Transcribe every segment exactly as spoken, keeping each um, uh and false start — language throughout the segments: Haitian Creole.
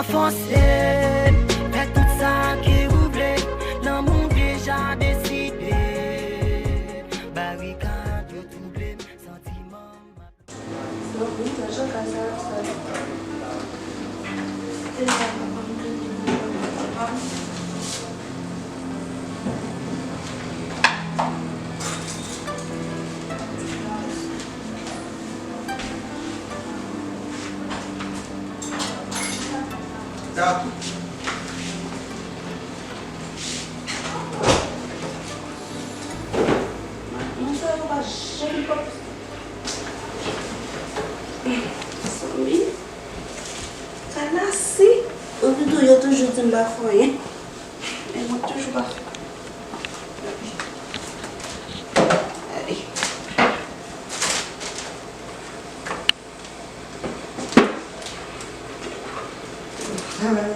Fonse, fè tout sa ke ou vle, lanmou deja deside. Barikad yo twouble, santiman m ap Mwen sa yo pa janm pòp. Mezanmi. Kalasi. Yo toujou, yo toujou di m pa fè anyen. Men mwen toujou pa fè. Gade.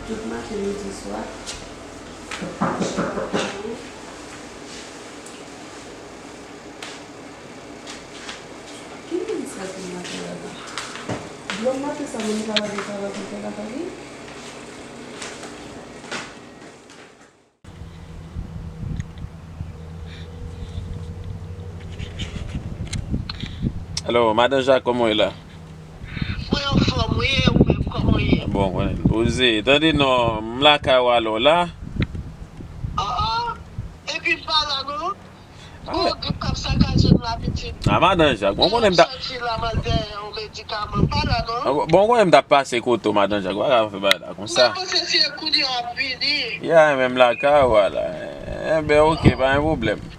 Tout maten, midi, swa. Ki minis la ki maten la la? Dlo maten sa moun ka lave kravati fè lakay li? Alo, Madan Jak, kòman w ye la? Mwen anfòm, wi, e ou menm, kòman w ye? Bon, mwen poze. Tande non, m lakay w alò la. Oh, oh, epi m pa la non. Gwo grip k ap sakaje m la, pitit. A, Madan Jak, bon, konnen m ta... Santi la mal dèyè yon medikaman, m pa la non. A, bon, konnen m t ap pase kote w, Madan Jak, w pa ka fè bagay la konsa. M pa panse si e kounye a w ap vini. Ya, menm lakay w a la. Enben, oke, pa gen pwoblèm.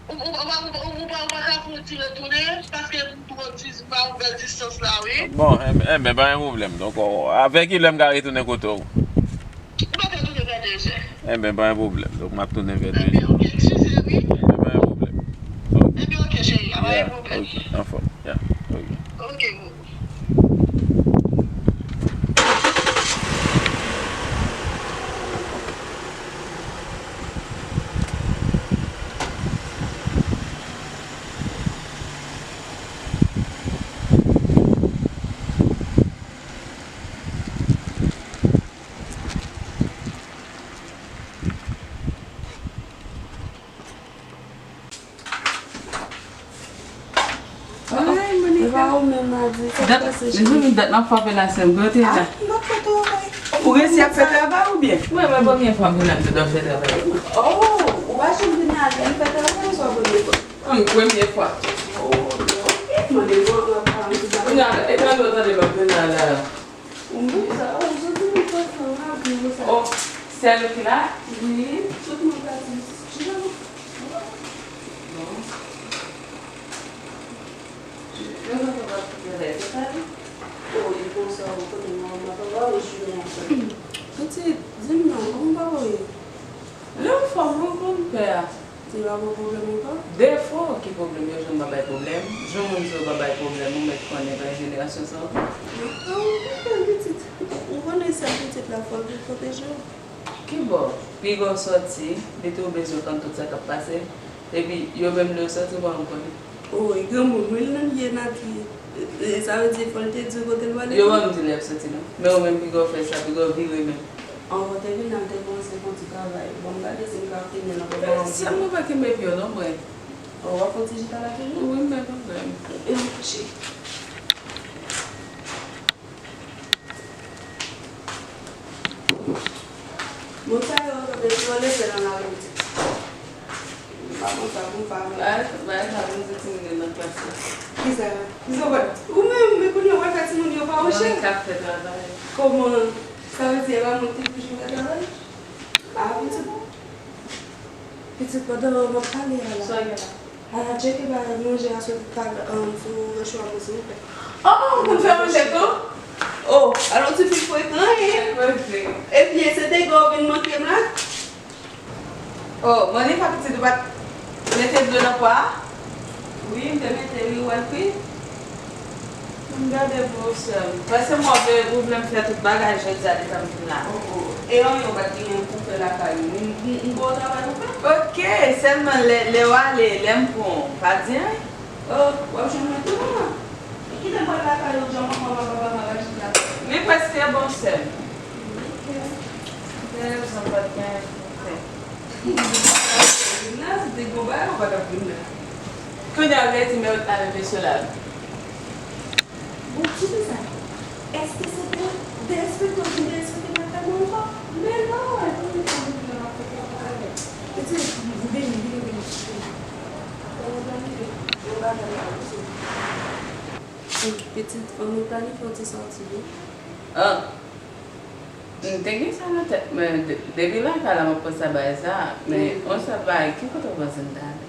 Ou, ou, ou, ou, ou, ou pa ka fè yon ti retounen, paske m twò di, m pa yon bèl distans la, wi. Bon, enben, enben, pa gen pwoblèm. Donk, o, avè ki lè m ka retounen kote w? M pa ka tounen vè de zè. Enben, pa gen pwoblèm. Donk, m ap tounen vè de zè. Enben, oke, eskize, wi. Enben, pa gen pwoblèm. Enben, oke, cheri, pa gen pwoblèm. Oke, anfòm. Ya, oke. Oke, boo. Ay, Monica. E pa ou menm, Adi. Sa k pase, cheri? Mezanmi, dat n ap frape la, sè m, kote w ye la? Ah, m ap fè travay. Ou resi ap fè travay oubyen? Mwen, mwen, premye fwa m vin la, m te dwe ap fè travay. Oh, ou pa janm vin la, vin fè travay, ou swa premye fwa? Hum, premye fwa. Oh, non. Mande bon, mwen pa anvi sa. Kounye a, e tande w tande m ap vin la, la. Ou menm sa, oh, jodi m kontan, m ap di w sa. Oh, sèl ou ki la? Wi, tout moun pati. Bon. Yo kontan w ap travay total? Oh, li konsa, ou konnen mwen, mwen pa wè w jounen an. Pitit, di m non, kòman papa w ye? Lè anfòm, ou konn pè a. Li pa pran pwoblèm ankò? Defo, ki pwoblèm? Yo janm pa bay pwoblèm. Jan moun sa yo pa bay pwoblèm, ou mèt konnen pa gen jenerasyon sa yo. Ah, ou konprann, pitit. Ou konnen sèl pitit la, fò l pwoteje w. Ki bò? Piga w sòti, li tou bezwen konn tout sa k ap pase. Epi, yo menm lè yo sòti, ou pa janm konnen. Oh, e granmoun, wi, l nan ye nati. E, e, sa vle di, fò l te di w kote l prale? Yo pa janm di lè y ap sòti, non. Men ou menm, piga w fè sa, piga w vire menm. Anvan w te vin la, m te kòmanse fè yon ti travay. Bon, m gade si m ka fini l anvan. Eh, sè m, mwen pa kenbe pye w non, mwen. Oh, w ap Yon ti chita la toujou? Wi, m pa pwoblèm. E m kouche. Moun sa yo, tande, yo leve nan lari, pitit. M pa konn sa pou m fè avè yo. Bagay, bagay sa pou m di timoun yo nan klas la. Kisa? Kisa w wè? Ou menm, men kounye a w al fè timoun yo pa yon chen. Monica ap fè travay. Kòman? Sa vle di e pa mwen ki te pou jwenn travay? A, pitit. Pitit, pandan m ap pale a la. Sa gen la? Al tcheke bagay manje a sou tab, um, sou rechofwa, silvouplè. Oh, ou konn fè manje tou? Oh, alò ti fi frekan, hein? Epi se dega w vin manke m la? Oh, Monica pitit, ou pa t mete dlo nan pwa a? Wi, m te mete wi, ou wè l kwi. M gade pou ou, sè m. Paske m wè ou vle m fè tout bagay jodi a detan m vin la. Oh, oh. E anyen ou pa t genyen pou fè lakay ou. M, m, m ba w travay pou fè. Ok, sèlman lè, lè w ale, lè m pran w, pa di anyen. Oh, w ap jwenn mwen tou, manman. E kite m pral lakay ou, jan manman m ap ap ap ap jis la. Li prèske bon, sè m. Ok. Ou gen rezon, pa t gen anyen pou fè. Vin la, si te gon bagay, ou pa t ap vin la. Kounye a, w vle di, men w t la menm mesye la. Bon, kite sa. Èske se de, derespekte w vin derespekte m ak Tanya ankò? Men non, e pou mwen, sa vin nan afè papa avè. Pitit, vini, vini, vini, vini. Fò nou planifye yon bagay la, pitit. Pitit, fò nou planifye yon ti sòti, wi. Ah. M te gen sa nan tèt mwen, de-, depi lakay la m ap panse a bagay sa, men yon sèl bagay, ki kote w panse m ta ale?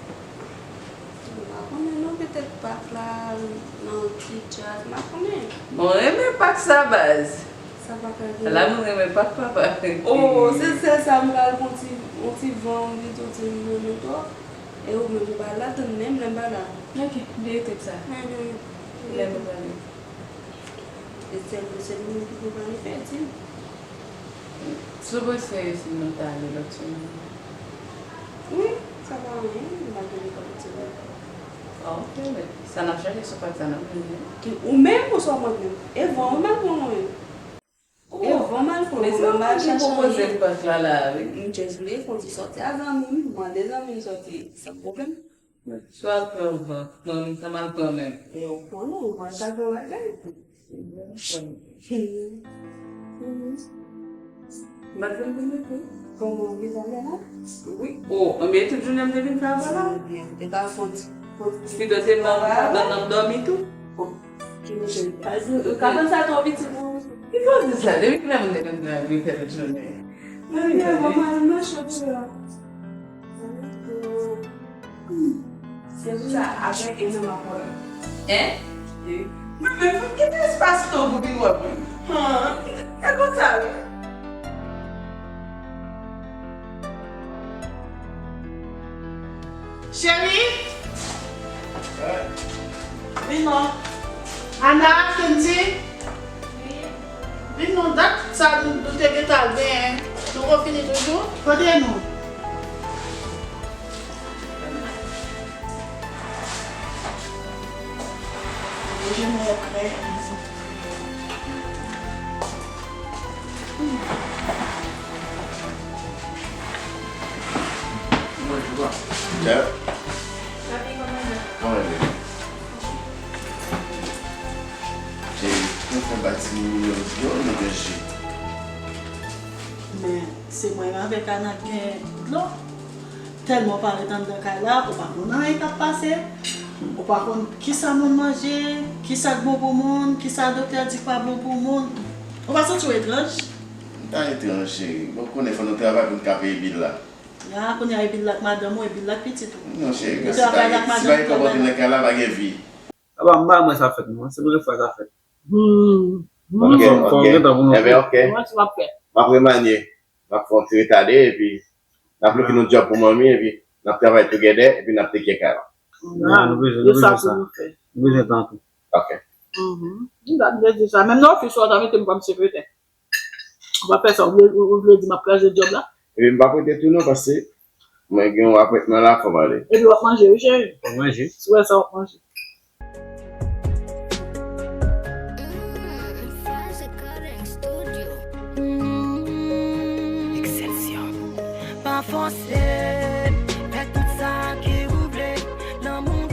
M pa konnen non, petèt pak la, nan ti djaz, m pa konnen. Bon, renmen pak sa baz. Sa pak la gen? La m renmen pak papa. Oh, se sèl sa m pral pran ti, yon ti van, yon ti, yon ti, m renmen twòp. E ou menm ou pa ladann menm lè m pa la. Ok, bliye trip sa. Mhm. Lè nou prale. E sèl, sèl moun ki pou pale fè, di m. Si w panse si nou ta ale lòt semèn? Wi, sa pa anyen, m pa gen nenpòt lòt semèn. Ah, ok, men sa n ap chache sou pati sa n ap jwenn li. Ki, ou menm oswa mwen menm? E van ou m al pran mwen menm? E van m al pran mwen menm, m al chache anyen. M just vle fè yon ti sòti a zanmi m, mande zanmi m sòti, san pwoblèm. Si w al pran van, mwen menm sa m al pran menm. E ou konnen, ou konn sa gen bagay. Madanm vini tou. Kòman, ou vin travay la? Wi. Oh, anben tout jounen m te vin travay la. Byen, te ka fon ti, fon ti. Pito te nan, nan, nan dòmi tou. Ki mouche? Ou ka konn sa twò piti pou ou? Ki fò di sa? Depi kilè moun te konn travay vin fè tout jounen? Mwen vin travay, mwen al mache pou la. Se pou sa, apre enn an m ap wè. Hein? Wi. Men, men, men, kite espas tan pou vin wè mwen. Han, e konsa, wi. Cheri? Vin non. Ana, Kendy? Vin non, dat sa nou, nou te gentan al benyen. Nou konfini toujou? Kote nou? Mwen, je me reprends. Mwen, je vois. Jeff? Papi, kòman w ye? Kòman w ye? Cheri, nou fè bati yo, yo, nou gen ji. Men, se mwen menm avèk Ana k gen dlo. Tèlman w pa ret anndan kay la, ou pa konn anyen k ap pase. Ou pa konn kisa moun manje, kisa k bon pou moun, kisa doktè di k pa bon pou moun. Ou pa santi w etranj? M pa etranj, cheri. Bon, ou konnen fò nou travay pou n ka peye bil la. A, kounye a e bil la k madanm ou, e bil la k pitit ou. Non, cheri, ou travay la k madanm ou travay la. Si pa gen kòb antre nan kay la, pa gen vi. Apa, m pa wè sa fèt, non. Se premye fwa sa fèt. Hmm. Fò, ok, fò, fò ok. Gentan pou nou fè. Enben, ok. Kòman ti w ap fè? M ap remanye. M ap fè yon ti retade, epi n ap loke nou djòb pou manmi, epi n ap travay together, epi n ap take care kay la. Ah, nou bezwen, nou bezwen sa. Nou bezwen tan tou. Ok. Mhm. M ta vle di sa. Menm nan ofis ou ta mete m kòm sekretè. Ou pa fè sa, ou vle, ou, ou vle di m ap kraze djòb la? Epi m pa prete tou non, paske mwen gen yon apwentman la, fò m ale. Epi w ap manje, wi, cheri. W ap manje. Si w wè sa, w ap manje. Excelsior. Pa fòse, fè tout sa ke ou vle. Lanmou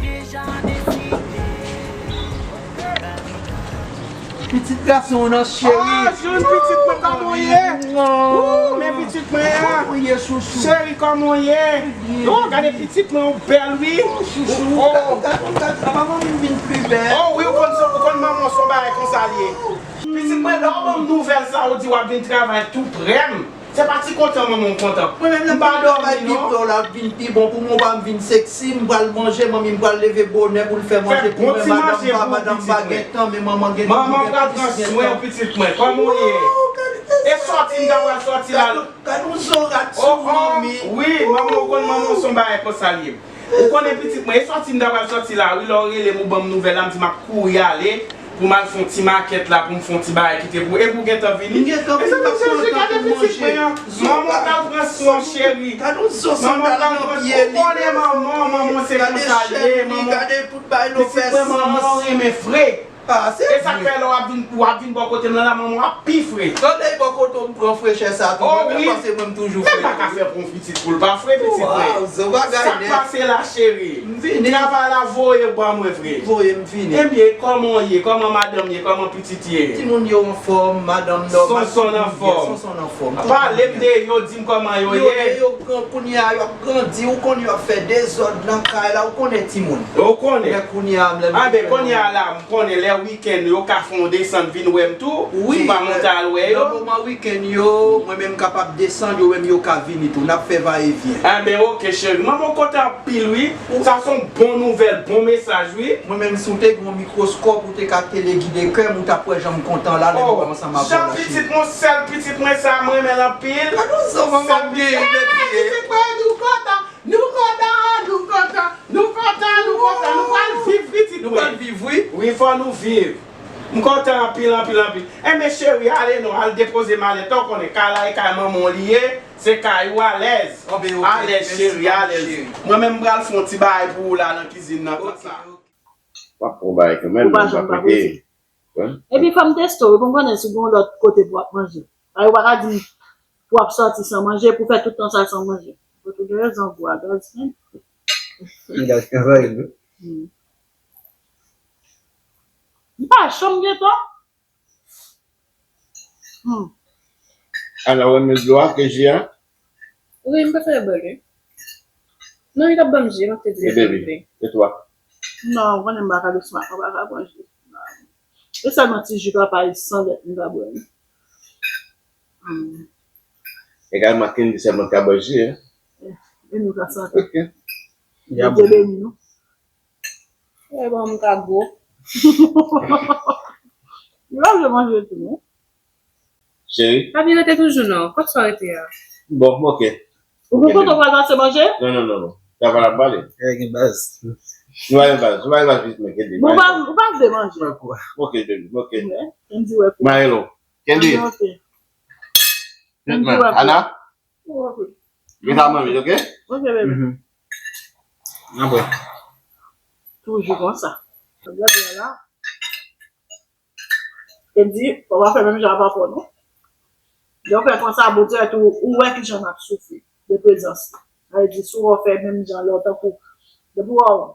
Pitit gason w nan, cheri. Ah, jwenn pitit mwen, kòman w ye? Ooh, men pitit mwen an. Kòman w ye, chouchou? Cheri, kòman w ye? Ooh, gade pitit mwen, ou bèl, wi. Ooh, chouchou, gad, gad, gad, manman m vin pi bèl. Oh, wi, ou konn sa, ou konn manman w se yon bagay konsa l ye. Pitit mwen, lè w ban m nouvèl sa, ou di w ap vin travay tou prè m. Se pa ti kontan manman w kontan. Mwen menm, lè m pa dòmi non. Pi bò la vin pi bon pou mwen, pa m vin seksi, m pral manje, manmi m pral leve bonè pou l fè manje pou mwen, madanm pa, madanm pa gen tan, men manman gen tan, manman pral pran swen pitit mwen. Kòman w ye? E sòti m ta pral sòti la. Gad yon zorat sou manmi. Wi, manman, ou konn manman w se yon bagay konsa l ye. Ou konnen pitit mwen, e sòti m ta pral sòti la, wi, lè w rele m, ou ban m nouvèl la, m di m ap kouri ale pou m al fè yon ti makèt la, pou m fè yon ti bagay ki te pou, epi w gentan vini. M gentan vini, m ap kontan pou manje. Manman pral pran swen w, cheri. Gade yon zo sandal nan pye li. Ou konnen manman, manman se konsa l ye, manman. Gade tout bagay l fè sans. Pitit mwen, manman renmen fre. Ah, se vre. E sa k fè lè w ap vin, w ap vin bò kote m nan la, manman w ap pi fre. Tande bò kote w m pran frechè sa tou. Oh, wi. Mwen menm pase mwen m toujou fre. Mwen pa ka fè pou yon pitit pou l pa fre, pitit mwen. Waw, zo bagay nèt. Sa k pase la, cheri? M vini. Travay la voye w ban mwen vre. Voye m vini. Ebyen, kòman w ye? Kòman madanm ye? Kòman pitit ye? Timoun yo anfòm, madanm nòmal. Sonson anfòm. Sonson anfòm. Pale m de yo, di m kòman yo ye. Yo, yo gran, kounye a, y ap grandi, ou konn y ap fè dezòd nan kay la, ou konnen timoun. Ou konnen. Men kounye a, m lè m... Ah, ben, kounye a la, konnen lè wikenn, yo ka fè yon desann vin wè m tou, si w pa monte al wè yo. Nan moman wikenn yo, mwen menm m kapab desann, yo menm yo ka vini tou. N ap fè va e vyen. Enben, oke, cheri. Manman, m kontan anpil, wi. Sa se yon bon nouvèl, bon mesaj, wi. Mwen menm, si w te gen yon mikwoskòp, ou te ka telegide kè m, ou t ap wè jan m kontan la, lè nou ansanm ap wè la, cheri. Jan pitit mwen, sèl pitit mwen sa, m renmen l anpil. Gade yon zo manman m genyen, bèbè. Pitit mwen, nou kontan. Nou kontan, nou kontan, nou kontan, nou kontan, nou pral viv, pitit mwen. Nou pral viv, wi. Wi, fò nou viv. M kontan anpil, anpil, anpil. Enben, cheri, ale non, al depoze malèt la, ou konnen kay la e kay manman w li ye, se kay ou, alèz. Alèz, cheri, alèz. Mwen menm, m pral fè yon ti bagay pou ou la nan kizin nan, tan sa. W ap fè yon bagay kanmenm, ou pa janm pa prese. Epi fò m teste w, pou m konnen si w gen yon lòt kote pou w ap manje. Paske w pa ka di m pou w ap sòti san manje, pou w fè tout tan sa san manje. Kote w gen rezon pou a gaz, men. Gaz ki anvayi l, wi. Hmm. M pa janm gen tan. Hmm. Ala w renmen dlo a ke ji a? Wi, m prefere bwè l, wi. Non, li t ap ban m ji, m ap te di l. E baby, e twa? Non, ou konnen m pa ka dousman, m pa ka pran ji. E sèlman ti ji papay san lèt m ka bwè, wi. Hmm. Egalman, Kendy sèlman ka bwè ji, en? E nou ka sante. Ok. Bondye beni nou. E bon, m ka gwo. Yo pa vle manje tou, non? Cheri? Papi rete toujou, non. Kot sa w rete a? Bon, ok. Ou konn kote w pral pase manje? Non, non, non, non. Travay la m prale. E gen baz. Nou ale baz, nou ale baz vit, men, Kendy. Bon, ou pa, ou pa vle manje. Ok, baby, ok. Kendy, wè. Mayelo. Kendy. Ok. Ana? Gen sa manmi, ok? Ok, bebe. Apre. Toujou konsa. Gade la. Kendy, fò w pa fè menm jan avè papa w, non. Lè w fè konsa, Bondye tou, ou wè kijan n ap soufri de prezans li. Sa vle di, si w fè menm jan lè w tankou, depi w wè w,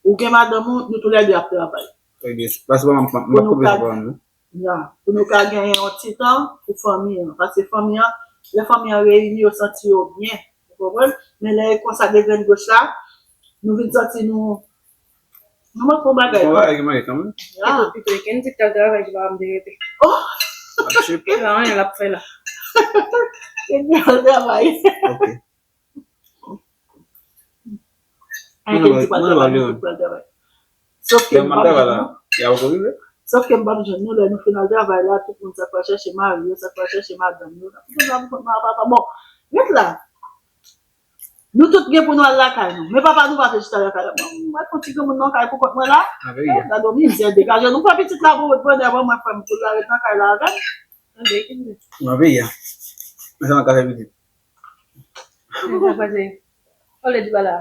ou gen madanm ou, nou toulède ap travay. Ebyen, pase pa m, m ap koupe sa pa m, non. Ya, pou nou ka genyen yon ti tan pou fanmi an. Paske fanmi an, lè fanmi an reyini, yo santi yo byen. Ou konprann? Men lè e konsa de grenn goch la, nou vin santi nou, nou manke yon bagay. Yon bagay ki manke kanmenm. Ya. Pito, pito, Kendy k al travay, ki pa vle rete. Oh! Ap tchipe. E pa anyen l ap fè la. Kendy al travay. Ok. Ay, Kendy pral travay, nou tout pral travay. Sof ke m p ap jwenn nou. Sof ke m p ap jwenn nou, lè nou fin al travay la, tout moun sa k pral chèche mari yo, sa k pral chèche madanm yo, n ap fè sa pou kont nou a papa. Bon, ret la. Nou tout gen pou nou al lakay nou. Men papa nou pa vle chita lakay la. Mwen, mwen fè yon ti granmoun nan kay pou kont mwen la. Gade yon mizè, degaje nou. Pran pitit la pou bonè, ban mwen frè m pou l la ret nan kay la avè m. Tande, Kendy. Nan peyi a. Men sa nan kay pitit. Sa k pase? Olye di pa la.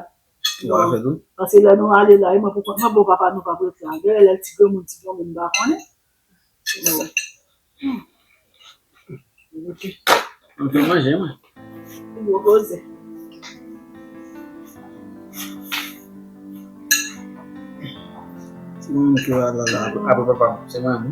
Bon, paske lè nou ale la, e mwen pou kont mwen, bon, papa nou p ap ret la. Genlè lè l ti granmoun, ti granmoun, m pa konnen. Bon. Hmm. Ok. M fè manje, mwen. Gwo koze. Ti moun ki va la, la, apre papa m, se mwen, wi.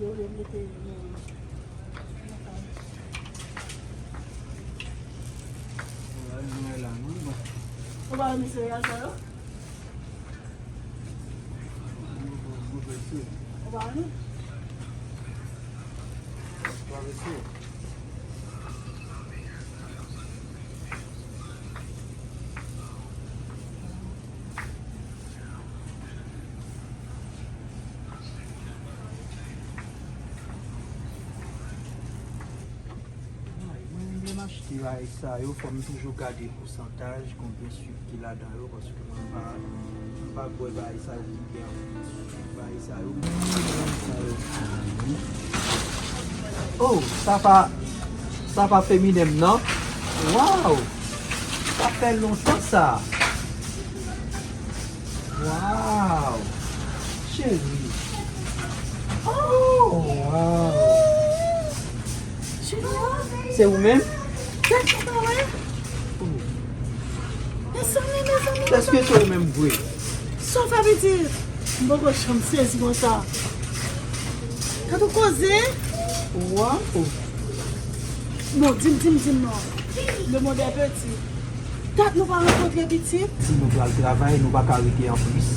Yo vle mete nou. Ou pa renmen sereyal sa yo? Ou pa renmen? Ay, mwen menm lè m achte bagay sa yo, fò m toujou gade pousantaj, konbyen swit ki ladan yo, paske mwen pa, mwen pa bwè bagay sa yo ki gen anpil swit, bagay sa yo. Oh, sa pa, sa pa feminen m, non? Waw! Sa fè lontan, sa. Waw! Cheri. Oh, waw! Cheri. Se ou menm? Tèt mwen pa wè. Oh. Mezanmi, mezanmi, mezanmi. Èske se ou menm vre? Sa w fè pitit? M poko janm sezi konsa. Gade yon koze. Waw. Bon, di m, di m, di m non. Le monde est petit. Dat nou pa rankontre pitit. Si nou pral travay, nou pa ka rete an plis.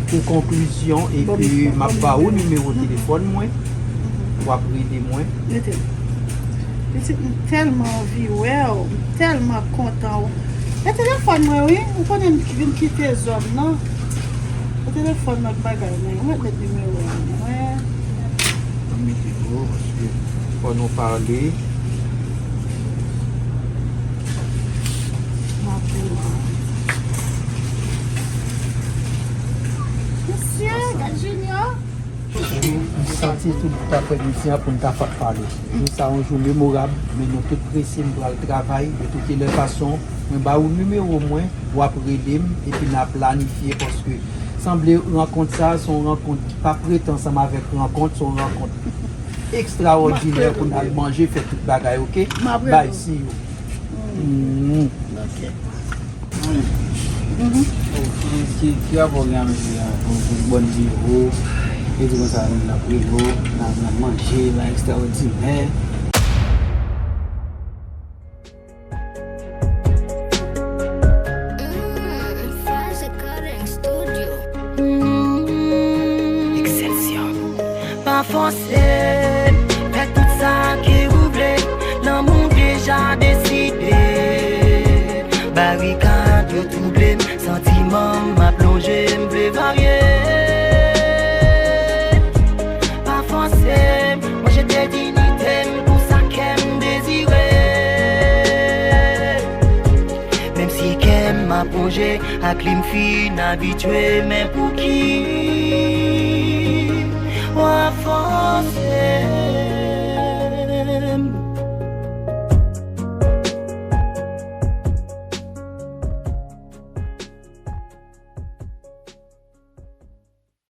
Pou konklizyon, epi m ap ba ou nimewo telefòn mwen. W ap rele mwen. Rete. Pitit, m tèlman anvi wè w, m tèlman kontan w. E telefòn mwen wi, ou konnen m vin kite zòn nan. E telefòn mwen ak bagay mwen, mwen met nimewo a mwen. Mwen mete yo, paske Fò nou pale. Mesye, gad Junior. M santi tout bout aprèmidi an pou n ta fòk pale. Jou sa yon jou memorab, men nou tout prese, m pral travay de tout lè fason. Mwen ba ou nimewo mwen, w ap rele m, epi n a planifye, paske sanble rankont sa, se yon rankont ki pa prete ansanm avèk rankont, se yon rankont ekstraòdinè pou n al manje, fè tout bagay, oke? Bay siyo. Mm. Ki, ki rapò gen avèk li a? Yon bòn biwo, e di konsa, moun ap rele w, n ap, n ap manje, bagay ekstraòdinè. Excelsior. Pa fòse, fè tout sa ke ou vle. Lanmou deja deside. Barikad yo twouble m, santiman m ap lonje, m vle varye. Pa fòse, mwen jete dinite m pou sa kè m dezire. Menm si kè m ap wonje, ak li m fin abitye, men pouki?